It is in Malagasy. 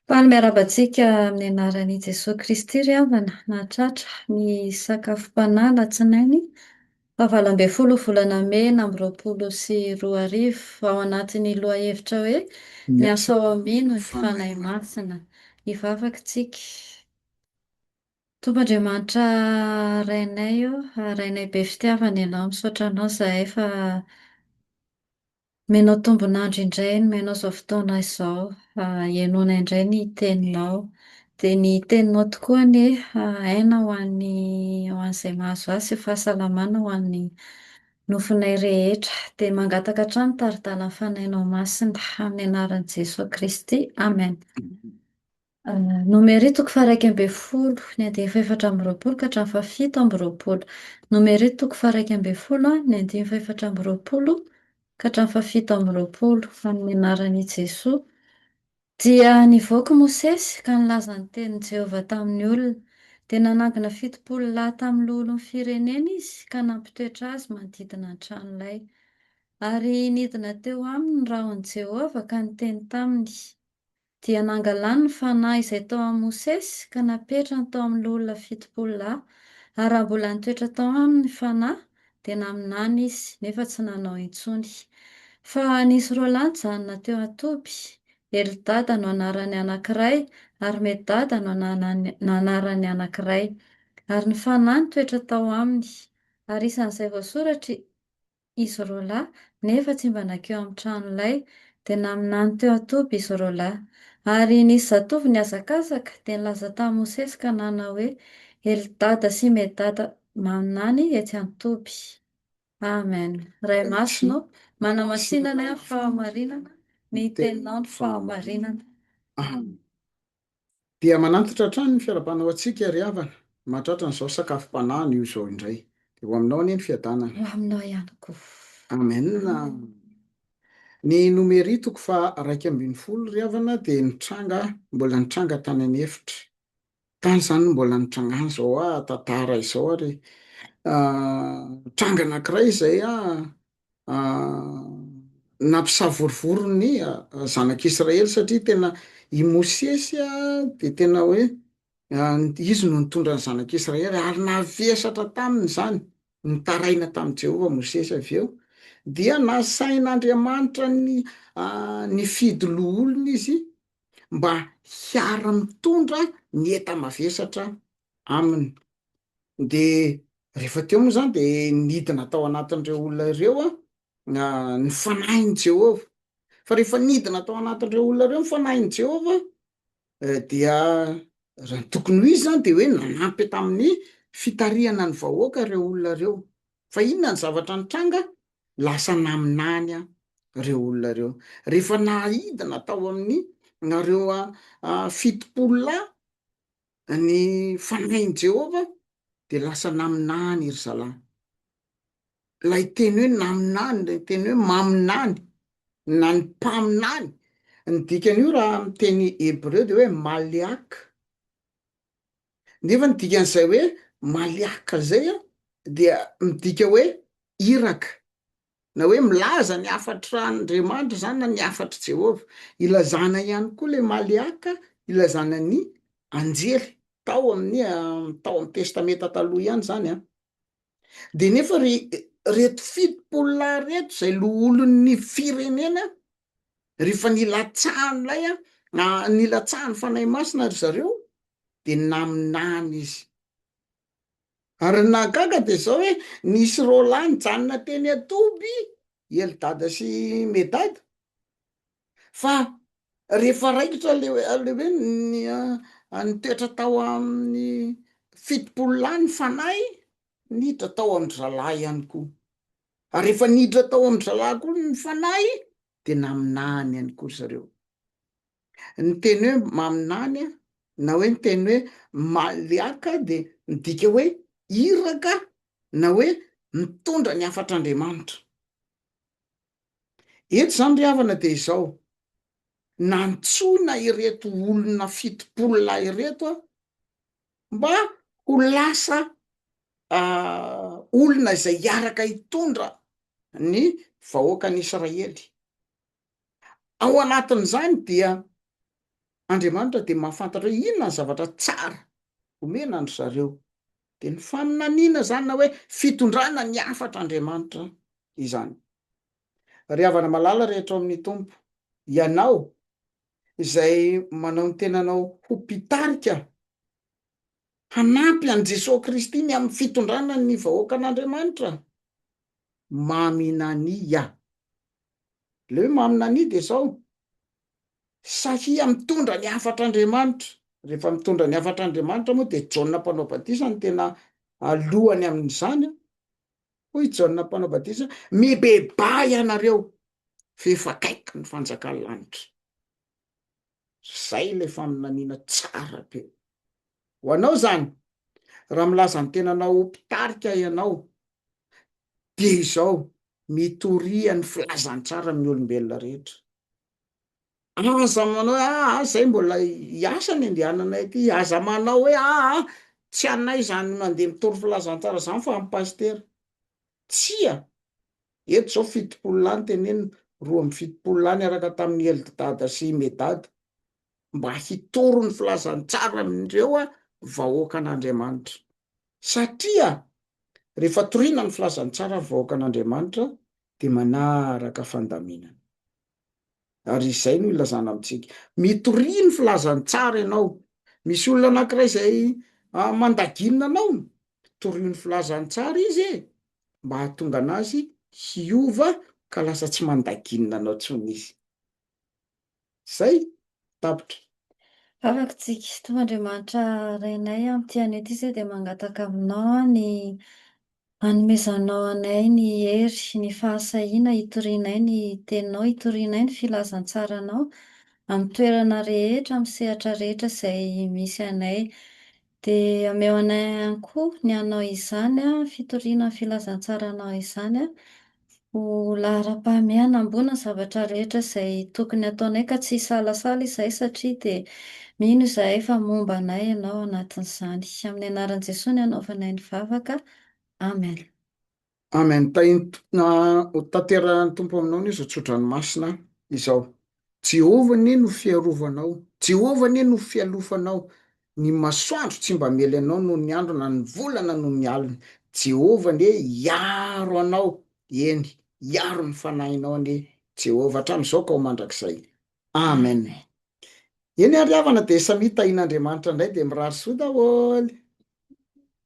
Faly miarahaba antsika amin'ny anaran'i Jesoa Kristy ry havana, nahatratra ny sakafom-panahy alatsinainy fahavalo ambin'ny folo volana mey 2026 ao anatin'ny lohahevitra hoe Miasa ao Mino ny Fanahy Masina. Hivavaka isika. Tompo Andriamanitra Rainay ô, Rainay be fitiavana Ianao, misaotra Anao izahay fa Omenao tombon'andro indray, nomenao izao fotoana izao, henoina indray ny teninao. Dia ny teninao tokoa anie aina ho an'ny ho an'izay mahazo azy sy fahasalamana ho an'ny nofonay rehetra. Dia mangataka hatrany tari-dalan'ny Fanahinao Masina amin'ny anaran'i Jesoa Kristy. Amen. Nomery toko faha-11, ny andininy faha-24 ka hatramin'ny faha-27. Nomery toko faha-11, ny andininy faha-24 ka hatramin'ny faha-27. Amin'ny anaran'i Jesoa. Dia nivoaka i Mosesy ka nilaza ny tenin'i Jehovah tamin'ny olona. Dia nanangona 70 lahy tamin'ny loholon'ny firenena izy ka nampitoetra azy manodidina ny tranolay. Ary nidina teo aminy ny rahon'i Jehovah ka niteny taminy. Dia nangalany ny fanahy izay tao amin'i Mosesy ka napetrany tao amin'ny loholona 70 lahy, ary raha mbola nitoetra tao aminy ny fanahy, dia naminany izy, nefa tsy nanao intsony. Fa nisy roa lahy nijanona teo an-toby, Eldada no anaran'ny anankiray, ary Medada no anaran'ny anankiray. Ary ny fanahy nitoetra tao aminy. Ary isan'izay voasoratra izy roa lahy, nefa tsy mba nankeo amin'ny tranolay, dia naminany teo an-toby izy roa lahy. Ary nisy zatovo nihazakazaka, dia nilaza tamin'i Mosesy ka nanao hoe, Eldada sy Medada maminany etsy an-toby. Amen. Ray Masina ô, manamasina anay amin'ny fahamarinana, ny Teninao no fahamarinana. Amen. Dia manantitra hatrany ny fiarahabana ho antsika ry havana, mahatratra an'izao sakafom-panahy anio izao indray. Dia ho aminao anie ny fiadanana. Ho aminao ihany koa. Amen. Ny Nomery toko faha 11 ry havana dia nitranga, mbola nitranga tany an'efitra. Tany izany no mbola nitrangan'izao tantara izao ary tranga anankiray izay nampisavorovoro ny zanak'Israely satria tena i Mosesy dia tena hoe izy no nitondra ny zanak'Israely ary navesatra taminy izany, nitaraina tamin'i Jehovah Mosesy avy eo, dia nasain'Andriamanitra ny nifidy loholona izy mba hiara-mitondra ny enta-mavesatra aminy. De rehefa teo moa zany de nidina tao anatin'ireo olona ireo an, ny fanahin'i Jehovah. Fa rehefa nidina tao anatin'ireo olona ireo ny fanahin'i Jehovah dia raha ny tokony ho izy zany de hoe nanampy tamin'ny fitarihana ny vahoaka ireo olona ireo. Fa inona ny zavatra nitranga? Lasa naminany ireo olona ireo. Rehefa nahidina tao amin'ny nareo 70 lahy ny fanahin'i Jehovah dia lasa naminany ry zalahy. Ilay teny hoe naminany, ilay teny hoe maminany na ny mpaminany, ny dikan'io raha amin'ny teny hebreo dia hoe maliak. Nefa ny dikan'izay hoe maliak izay dia midika hoe iraka. Na hoe milaza ny hafatr'Andriamanitra izany na ny hafatr'i Jehovah. Ilazana ihany koa ilay Maleaka, ilazana ny anjely tao amin'ny tao amin'ny Testamenta Taloha ihany izany an. Dia nefa ry reto 70 lahy reto izay loholon'ny firenena, rehefa nilatsahan'ilay an, nilatsahan'ny Fanahy Masina ry zareo, dia naminany izy. Ary ny nahagaga dia izao hoe nisy roa lahy nijanona teny an-toby, i Eldada sy i Medada, fa rehefa raikitra le le hoe ny nitoetra tao amin'ny 70 lahy ny fanahy, niditra tao amin-dry zalahy ihany koa. Ary rehefa niditra tao amin-dry zalahy koa ny fanahy, dia naminany ihany koa ry zareo. Ny teny hoe maminany na hoe ny teny hoe maliaka dia midika hoe iraka na hoe mitondra ny hafatr'Andriamanitra. Eto izany ry havana dia izao, nantsoina ireto olona 70 lahy ireto mba ho lasa olona izay hiaraka hitondra ny vahoakan'Israely. Ao anatin'izany dia. Andriamanitra dia mahafantatra hoe inona ny zavatra tsara omena an-dry zareo. Dia ny faminaniana izany na hoe fitondrana ny hafatr'Andriamanitra izany. Ry havana malala rehetra ao amin'ny Tompo, ianao izay manao ny tenanao ho mpitarika hanampy an'i Jesoa Kristy ny amin'ny fitondrana ny vahoakan'Andriamanitra, maminania. Ilay hoe maminania dia izao, Sahia mitondra ny hafatr'Andriamanitra. Rehefa mitondra ny hafatr'Andriamanitra moa dia Jaona Mpanao Batisa no tena lohany amin'izany. Hoy i Jaona Mpanao Batisa, Mibebaha ianareo, fa efa akaiky ny fanjakan'ny lanitra. Izay ilay faminaniana tsara be. Ho anao izany, raha milaza ny tenanao ho mpitarika ianao, dia izao, mitoria ny filazantsara amin'ny olombelona rehetra. Aza manao hoe aa zay mbola hiasa ny andehananay aty, aza manao hoe aa tsy anay zany mandeha mitory filazantsara zany fa an'i pasitera. Tsia! Eto zao 70 lahy no tenenina, 72 lahy niaraka tamin'i Eldada sy i Medada mba hitory ny filazantsara amin'ireo vahoakan'Andriamanitra. Satria rehefa toriana ny filazantsara ny vahoakan'Andriamanitra dia manaraka fandaminana. Ary izay no ilazana amintsika. Mitoria ny filazantsara ianao. Misy olona anankiray izay mandaginina anao, torio ny filazantsara izy e, mba hahatonga anazy hiova ka lasa tsy mandaginina anao intsony izy. Izay, tapitra. Vavaka tsika. Tompo Andriamanitra Rainay amin'ity anio ity izay dia mangataka aminao ny Anomezanao anay ny hery, ny fahasahiana hitorianay ny Teninao, hitorianay ny filazantsaranao amin'ny toerana rehetra, amin'ny sehatra rehetra izay misy anay. Dia omeo anay ihany koa ny hanao izany, fitoriana ny filazantsaranao izany, ho laharam-pahamehana ambony ny zavatra rehetra izay tokony hataonay ka tsy hisalasala izahay satria dia mino izahay fa momba anay Ianao anatin'izany. Amin'ny anaran'i Jesoa ny anaovanay ny vavaka. Amen. Amen. Tahin'ny ho tanterahan'ny Tompo aminao anie izao tso-dranomasina izao. Jehovah anie no fiarovanao, Jehovah anie no fialofanao, ny masoandro tsy mba hamely anao noho ny andro na ny volana noho ny alina. Jehovah anie hiaro anao, eny, hiaro ny fanahinao anie Jehovah hatramin'izao ka ho mandrakizay. Amen. Eny ary havana dia samia tahin'Andriamanitra indray dia mirary soa daholo.